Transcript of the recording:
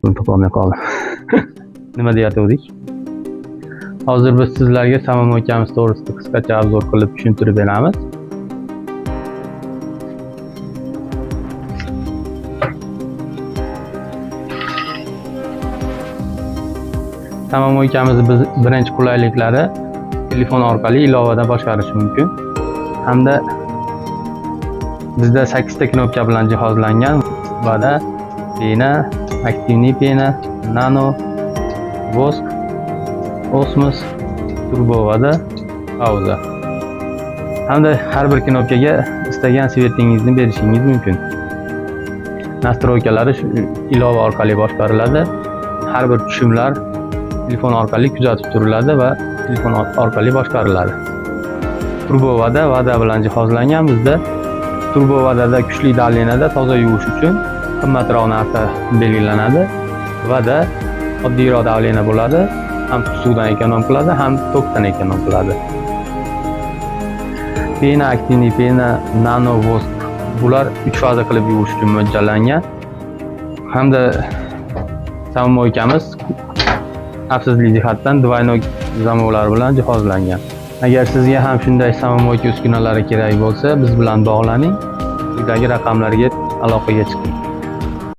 Buni topolmay qoldim. Nima deyatgandik? Hozir biz sizlarga самомойка miz to'g'risida qisqacha обзор qilib tushuntirib beramiz. Самомойка mizni biz birinchi qulayliklari telefon orqali ilovada boshqarish mumkin. Hamda bizda 8 ta knopka bilan jihozlangan вода, пена, активный пена, nano, воск, osmos, turbo вода, pauza. Hamda har bir knopkaga istagan цвет ingizni berishingiz mumkin. Настройка lari shu ilova orqali boshqariladi. Har bir tushumlar telefon orqali kuzatib turiladi va telefon orqali boshqariladi. Turbo вода, вода bilan jihozlangan bizda. Turbo вода da kuchli давление da toza yuvish uchun qimmatroq narxda belgilanadi. Вода oddiyroq давление bo'ladi, ham suvdan эконом qiladi, ham tokdan эконом qiladi. Пена, активный пена, nano, воск bular 3 faza qilib yuvish uchun mo'ljallangan. Hamda самомойка miz xavfsizlik jihatdan двойной замок lar bilan jihozlangan. Agar sizga ham shunday самомойка uskunalari kerak bo'lsa, biz bilan bog'laning. Quyidagi raqamlarga aloqaga chiqing.